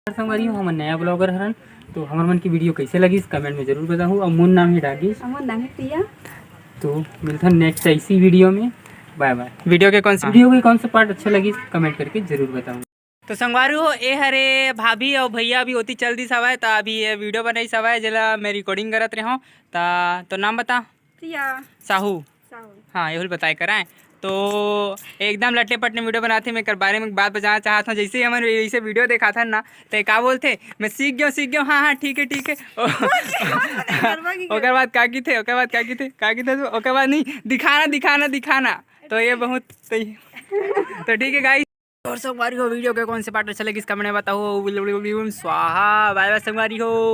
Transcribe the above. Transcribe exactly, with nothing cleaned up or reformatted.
संगवारी हो, हमन नया ब्लॉगर हरन, तो हमर मन की वीडियो कैसे लगिस कमेंट में जरूर बताहू। और मोर नाम ही डागिस। हमर नाम ही प्रिया। तो मिलथन नेक्स्ट ऐसी वीडियो में। बाय बाय। वीडियो के कौन सा वीडियो के कौन सा पार्ट अच्छा लगिस कमेंट करके जरूर बताहू। तो संगवारी हो, ए हरे भाभी और भैया अभी ओती चल दिस हवय, त अभी ये वीडियो बनाइस हवय, जेला मैं रिकॉर्डिंग करत रहे हूँ। त तो नाम बता। प्रिया साहू। साहू। हाँ, यही बताए कराए। तो एकदम लट्टे पट्टे वीडियो बनाते, मैं एकर बारे में बात बताना चाहत हूँ। जैसे ही हमन ऐसे वीडियो देखाथन ना, तो का बोलते, मैं सीख गया, सीख गया, हाँ हाँ, ठीक है, ठीक है। गरबा की ओकर बाद का की थे, ओकर बाद का की थे, का की थे, ओकर बाद नहीं, दिखाना, दिखाना, दिखाना। तो ये बहुत सही। तो ठीक है गाइस, और संगवारी हो, वीडियो के कौन से पार्ट अच्छा लगिस कमेंट में बताओ। स्वाहा, बाय बाय संगवारी हो।